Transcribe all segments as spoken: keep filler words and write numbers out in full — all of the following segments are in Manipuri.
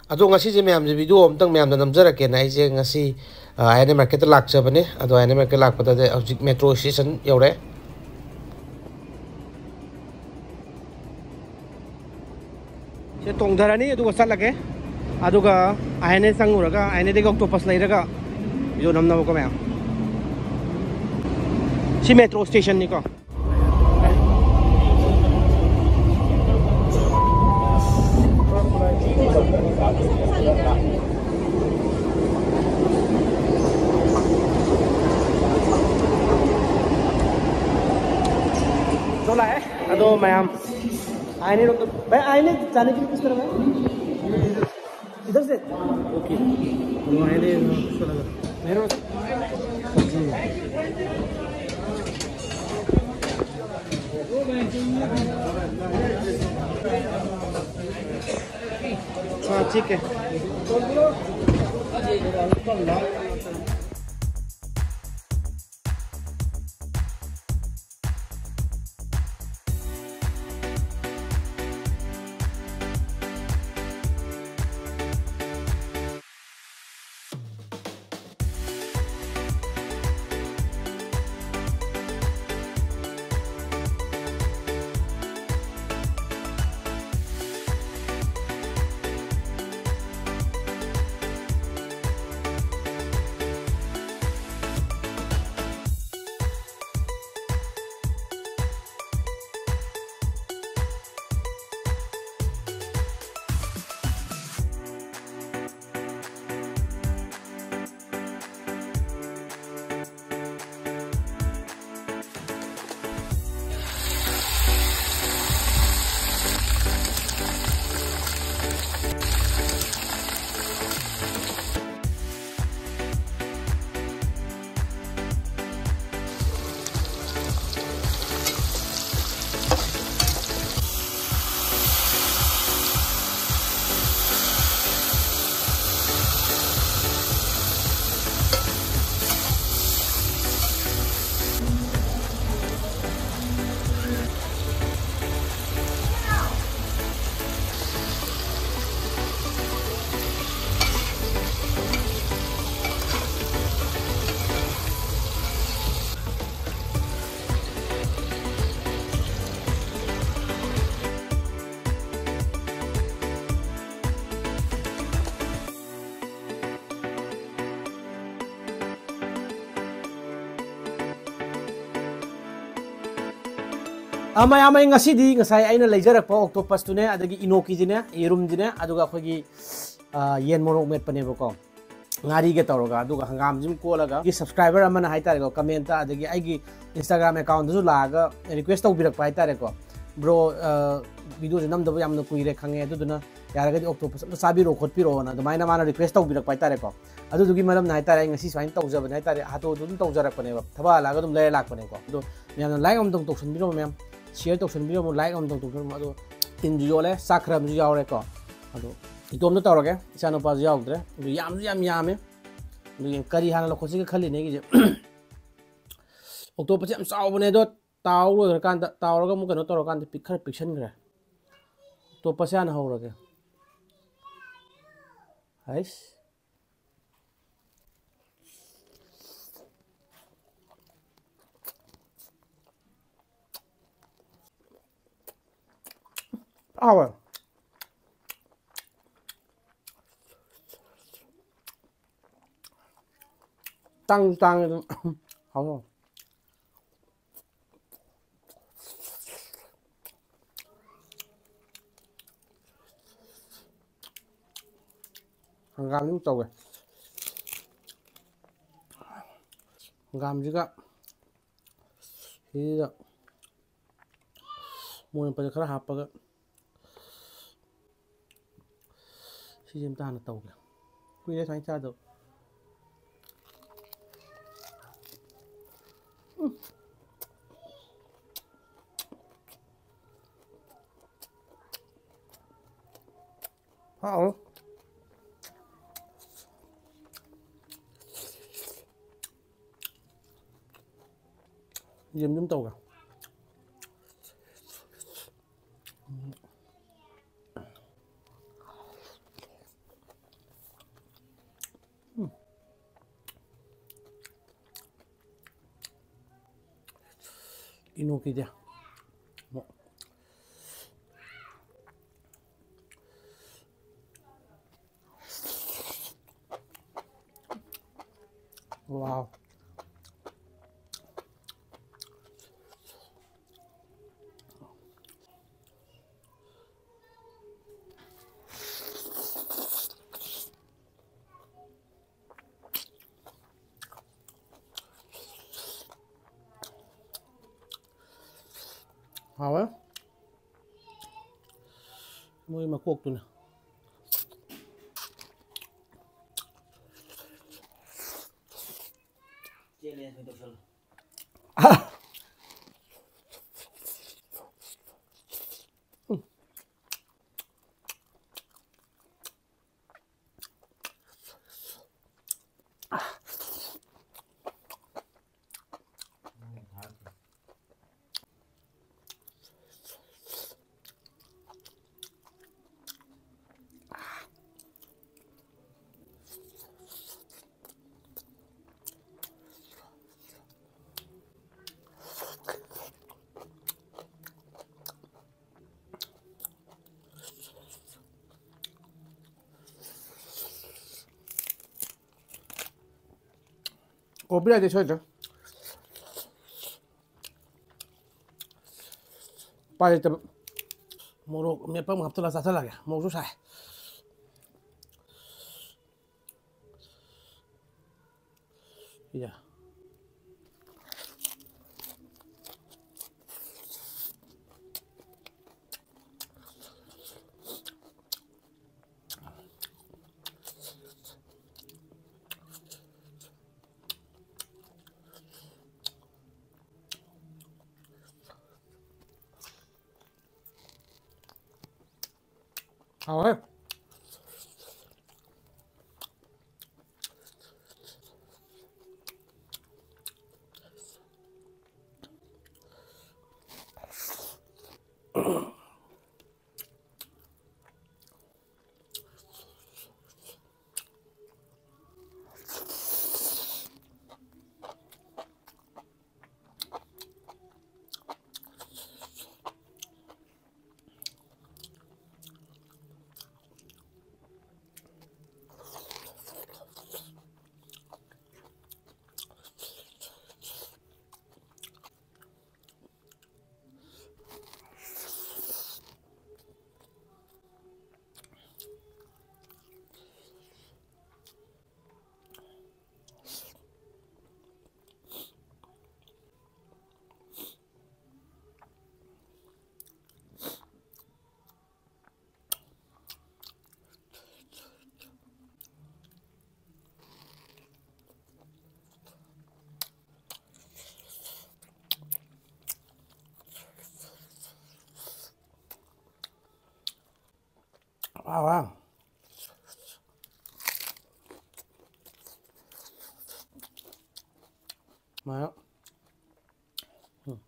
ꯑꯗꯣ ꯉꯁꯤꯁꯦ ꯃꯌꯥꯝꯁꯦ ꯚꯤꯗꯤꯑꯣ ꯑꯝꯇꯪ ꯃꯌꯥꯝꯗ ꯅꯝꯖꯔꯛꯀꯦꯅ ꯑꯩꯁꯦ ꯉꯁꯤ ꯑꯥꯏ ꯑꯦꯟ ꯑꯦ ꯃꯥꯔꯀꯦꯠꯇ ꯂꯥꯛꯆꯕꯅꯦ꯫ ꯑꯗꯣ ꯑꯥꯏ ꯑꯦꯟ ꯑꯦ ꯃꯥꯔꯀꯦꯠ ꯂꯥꯛꯄꯗꯗꯤ ꯍꯧꯖꯤꯛ ꯃꯦꯇ꯭ꯔꯣ ꯁ꯭ꯇꯦꯁꯟ ꯌꯧꯔꯦ꯫ ꯁꯤꯗ ꯇꯣꯡꯊꯔꯅꯤ, ꯑꯗꯨꯒ ꯆꯠꯂꯒꯦ꯫ ꯑꯗꯨꯒ ꯑꯥꯏ ꯑꯦꯟ ꯑꯦ ꯆꯪꯉꯨꯔꯒ, ꯑꯥꯏ ꯑꯦꯟ ꯑꯦꯗꯒꯤ ꯑꯣꯛꯇꯣꯄꯁ ꯂꯩꯔꯒ ꯚꯤꯗꯤꯑꯣ ꯅꯝꯅꯕꯀꯣ ꯃꯌꯥꯝ꯫ ꯁꯤ ꯃꯦꯇ꯭ꯔꯣ ꯁ꯭ꯇꯦꯁꯟꯅꯤꯀꯣ꯫ ꯂꯥꯛꯑꯦ꯫ ꯑꯗꯣ ꯃꯌꯥꯝ, ꯑꯥꯏ ꯑꯦꯟ ꯑꯦ ꯔꯣꯝꯗ, ꯚꯥꯏ, ꯑꯥꯏ ꯑꯦꯟ ꯑꯦ ꯖꯥꯅꯦ ꯀꯦ ꯂꯤꯌꯦ ꯀꯤꯁ ꯇꯔꯐ ꯍꯥꯏ? ꯏꯙꯔ ꯁꯦ? ꯑꯣꯀꯦ꯫ ꯋꯥ ꯑꯥꯏ ꯑꯦꯟ ꯑꯦ ꯁꯣ ꯂꯒꯥ꯫ ꯃꯦꯔꯣ꯫ हाँ, ठीक है। ꯑ, ꯃꯌꯥꯝ, ꯑꯩ ꯉꯁꯤꯗꯤ ꯉꯁꯥꯏ ꯑꯩꯅ ꯂꯩꯖꯔꯛꯄ octopus ꯇꯨꯅꯦ, ꯑꯗꯒꯤ ꯏꯅꯣꯀꯤꯁꯤꯅꯦ, ꯌꯦꯔꯨꯝꯁꯤꯅꯦ, ꯑꯗꯨꯒ ꯑꯩꯈꯣꯏꯒꯤ, ꯑ, ꯌꯦꯟ ꯃꯣꯔꯣꯛ ꯃꯦꯠꯄꯅꯦꯕꯀꯣ, ꯉꯥꯔꯤꯒ ꯇꯧꯔꯒ, ꯑꯗꯨꯒ ꯍꯪꯒꯥꯝꯁꯤꯃ ꯀꯣꯠꯂꯒ, ꯑꯩꯒꯤ subscriber ꯑꯃꯅ ꯍꯥꯏꯇꯥꯔꯦꯀꯣ, comment ꯇ, ꯑꯗꯒꯤ ꯑꯩꯒꯤ Instagram account ꯇꯁꯨ ꯂꯥꯛꯑꯒ request ꯇꯧꯕꯤꯔꯛꯄ ꯍꯥꯏꯇꯥꯔꯦꯀꯣ, "Bro, ꯑ, video ꯁꯦ ꯅꯝꯗꯕ ꯌꯥꯝꯅ ꯀꯨꯏꯔꯦ ꯈꯪꯉꯦ, ꯑꯗꯨꯗꯨꯅ ꯌꯥꯔꯒꯗꯤ octopus ꯑꯝꯇ ꯆꯥꯕꯤꯔꯛꯑꯣ ꯈꯣꯠꯄꯤꯔꯛꯑꯣꯅ" ꯑꯗꯨꯃꯥꯏꯅ ꯃꯥꯅ request ꯇꯧꯕꯤꯔꯛꯄ ꯍꯥꯏꯇꯥꯔꯦꯀꯣ꯫ ꯑꯗꯨꯗꯨꯒꯤ ꯃꯔꯝꯅ ꯍꯥꯏꯇꯥꯔꯦ ꯑꯩ ꯉꯁꯤ ꯁꯨꯃꯥꯏꯅ ꯇꯧꯖꯕꯅꯦ ꯍꯥꯏꯇꯥꯔꯦ, ꯍꯥꯊꯨ ꯍꯥꯊꯨ ꯑꯗꯨꯝ ꯇꯧꯖꯔꯛꯄꯅꯦꯕ, ꯊꯕꯛ ꯍꯜꯂꯛꯑꯒ ꯑꯗꯨꯝ ꯂꯩꯔ ꯂꯥꯛꯄꯅꯦꯀꯣ꯫ ꯑꯗꯣ ꯃꯌꯥꯝꯅ like ꯑꯃꯨꯛꯇꯪ ꯇꯧꯁꯟꯕꯤꯔꯝꯃꯣ ꯃꯌꯥꯝ, share ꯇꯧꯁꯟꯕꯤꯔꯝꯃꯣ, like ꯑꯃꯨꯛꯇꯪ ꯇꯧꯁꯟꯕꯤꯔꯝꯃꯣ꯫ ꯑꯗꯣ ꯇꯤꯟꯁꯨ ꯌꯣꯠꯂꯦ, ꯆꯥꯛ ꯈꯔ ꯑꯃꯁꯨ ꯌꯥꯎꯔꯦꯀꯣ꯫ ꯑꯗꯣ ꯏꯇꯣꯝꯇ ꯇꯧꯔꯒꯦ, ꯏꯆꯥꯅꯨꯄꯥꯁꯨ ꯌꯥꯎꯗ꯭ꯔꯦ꯫ ꯑꯗꯨ ꯌꯥꯝꯁꯨ ꯌꯥꯝ ꯌꯥꯝꯃꯦ꯫ ꯑꯗꯨ ꯌꯦꯡ-, ꯀꯔꯤ ꯍꯥꯟꯅ ꯂꯧꯈꯠꯁꯤꯒꯦ ꯈꯜꯂꯤꯅꯦ ꯑꯩꯒꯤꯁꯦ꯫ Octopus ꯁꯦ ꯌꯥꯝ ꯆꯥꯎꯕꯅꯦ, ꯑꯗꯣ ꯇꯥꯎ ꯂꯣꯏꯈ꯭ꯔꯀꯥꯟꯗ, ꯇꯥꯎꯔꯒ ꯑꯃꯨꯛ ꯀꯩꯅꯣ ꯇꯧꯔꯀꯥꯟꯗ ꯄꯤꯛ-, ꯈꯔ ꯄꯤꯛꯁꯟꯈ꯭ꯔꯦ꯫ Octopus ꯁꯦ ꯍꯥꯟꯅ ꯍꯧꯔꯒꯦ꯫ ꯍꯩꯁ꯫ ꯍꯥꯎꯋꯦ꯫ ꯇꯥꯡꯁꯨ ꯇꯥꯡꯉꯦ ꯑꯗꯨꯝ꯫ ꯍꯥꯎꯋꯦ꯫ ꯍꯪꯒꯥꯝꯁꯨ ꯇꯧꯋꯦ꯫ ꯍꯪꯒꯥꯝꯁꯤꯒ ꯁꯤꯗ ꯃꯣꯔꯣꯛ ꯃꯦꯠꯄꯁꯦ ꯈꯔ ꯍꯥꯞꯄꯒ ꯁꯤꯁꯦ ꯑꯝꯇ ꯍꯥꯟꯅ ꯇꯧꯒꯦ꯫ ꯀꯨꯏꯔꯦ ꯁꯨꯃꯥꯏꯅ ꯆꯥꯗꯕ꯫ ꯎꯝ꯫ ꯍꯥꯎ꯫ ꯌꯦꯟ ꯑꯗꯨꯝ ꯇꯧꯒꯦ꯫ ꯎꯝ꯫ ꯏꯅꯣꯀꯤꯗꯤ꯫ Wow. ꯍꯥꯎꯋꯦ꯫ ꯃꯣꯏ ꯃꯀꯣꯛꯇꯨꯅ꯫ Copyright ꯁꯣꯏꯗ꯭ꯔꯦ꯫ ꯎꯄꯥꯏ ꯂꯩꯇꯕ꯫ ꯃꯣꯔꯣꯛ ꯃꯦꯠꯄ ꯑꯃ ꯍꯥꯞꯆꯤꯜꯂ ꯆꯥꯁꯤꯜꯂꯒꯦ꯫ ꯃꯣꯔꯣꯛꯁꯨ ꯁꯥꯏ꯫ ꯁꯤꯗ꯫ ꯍꯥꯎꯋꯦ꯫ ꯍꯥꯎꯋꯦ꯫ ꯃꯥ-, ꯎꯝ꯫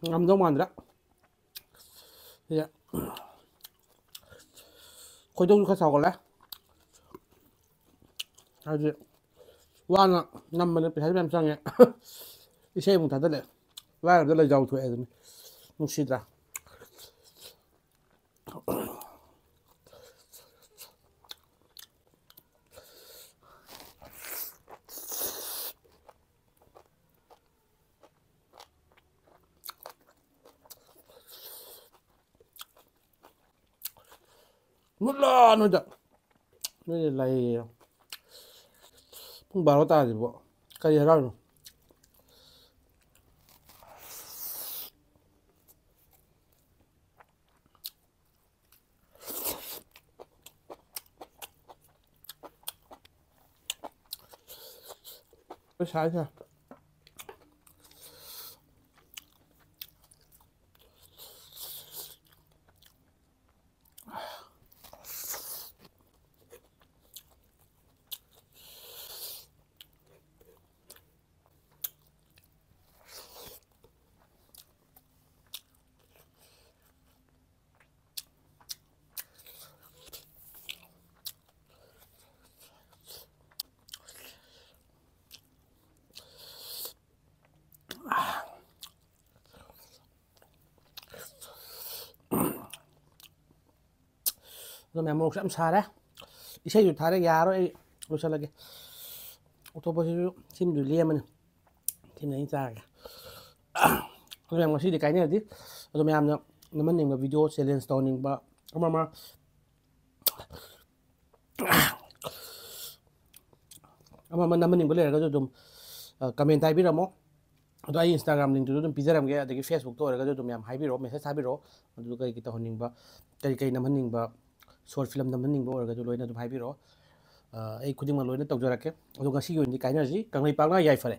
ꯉꯝꯗꯧ ꯃꯥꯟꯗ꯭ꯔꯦ꯫ ꯁꯤꯗ ꯈꯣꯏꯗꯧꯁꯨ ꯈꯔ ꯁꯥꯎꯒꯠꯂꯦ꯫ ꯍꯥꯏꯗꯤ ꯋꯥꯅ ꯅꯝꯕꯅ ꯄꯩꯁꯥꯁꯨ ꯃꯌꯥꯝ ꯆꯪꯉꯦ꯫ ꯏꯁꯩ ꯑꯃꯨꯛ ꯊꯥꯗꯜꯂꯦ꯫ ꯂꯥꯏꯔꯕꯗ ꯂꯩꯖꯥꯎ ꯊꯣꯛꯑꯦ ꯑꯗꯨꯅꯤ꯫ ꯅꯨꯡꯁꯤꯗ꯭ꯔꯥ? ꯃꯨꯠꯂꯣ ꯅꯣꯏꯗ꯫ ꯅꯣꯏꯗ ꯂꯩꯌꯦ꯫ ꯄꯨꯡ ꯕꯥꯔꯣ ꯇꯥꯔꯁꯤꯕꯣ꯫ ꯀꯔꯤ ꯍꯔꯥꯎꯔꯤꯅꯣ? ꯄꯩꯁꯥ ꯁꯥꯏ꯫ ꯑꯗꯣ ꯃꯌꯥꯝ, ꯃꯣꯔꯣꯛꯁꯨ ꯌꯥꯝ ꯁꯥꯔꯦ꯫ ꯏꯁꯩꯁꯨ ꯊꯥꯔꯦ, ꯌꯥꯔꯣꯏ, ꯑꯩ ꯂꯣꯏꯁꯤꯜꯂꯒꯦ꯫ ꯑꯇꯣꯞꯄꯁꯤꯁꯨ ꯁꯤꯃꯗꯨ ꯂꯦꯝꯃꯅꯤ꯫ ꯁꯤꯃꯗꯤ ꯑꯩꯅ ꯆꯥꯔꯒꯦ꯫ ꯑꯗꯣ ꯃꯌꯥꯝ, ꯉꯁꯤꯗꯤ ꯀꯥꯏꯅꯔꯗꯤ꯫ ꯑꯗꯣ ꯃꯌꯥꯝꯅ ꯅꯝꯍꯟꯅꯤꯡꯕ video, challenge ꯇꯧꯍꯟꯅꯤꯡꯕ ꯑꯃ ꯑꯃ ꯑꯃ ꯑꯃ ꯅꯝꯍꯟꯅꯤꯡꯕ ꯂꯩꯔꯒꯁꯨ ꯑꯗꯨꯝ, ꯑ, comment ꯍꯥꯏꯕꯤꯔꯝꯃꯣ꯫ ꯑꯗꯣ ꯑꯩ Instagram link ꯇꯨꯁꯨ ꯑꯗꯨꯝ ꯄꯤꯖꯔꯝꯒꯦ, ꯑꯗꯒꯤ Facebook ꯇ ꯑꯣꯏꯔꯒꯁꯨ ꯑꯗꯨꯝ ꯃꯌꯥꯝ ꯍꯥꯏꯕꯤꯔꯛꯑꯣ, message ꯊꯥꯕꯤꯔꯛꯑꯣ꯫ ꯑꯗꯨ ꯀꯔꯤ ꯀꯔꯤ ꯇꯧꯍꯟꯅꯤꯡꯕ, ꯀꯔꯤ ꯀꯔꯤ ꯅꯝꯍꯟꯅꯤꯡꯕ, short film ꯅꯝꯍꯟꯅꯤꯡꯕ ꯑꯣꯏꯔꯒꯁꯨ ꯂꯣꯏꯅ ꯑꯗꯨꯝ ꯍꯥꯏꯕꯤꯔꯛꯑꯣ꯫ ꯑꯩ ꯈꯨꯗꯤꯡꯃꯛ ꯂꯣꯏꯅ ꯇꯧꯖꯔꯛꯀꯦ꯫ ꯑꯗꯣ ꯉꯁꯤꯒꯤ ꯑꯣꯏꯅꯗꯤ ꯀꯥꯏꯅꯔꯁꯤ꯫ ꯀꯪꯂꯩꯄꯥꯛꯅ ꯌꯥꯏꯐꯔꯦ꯫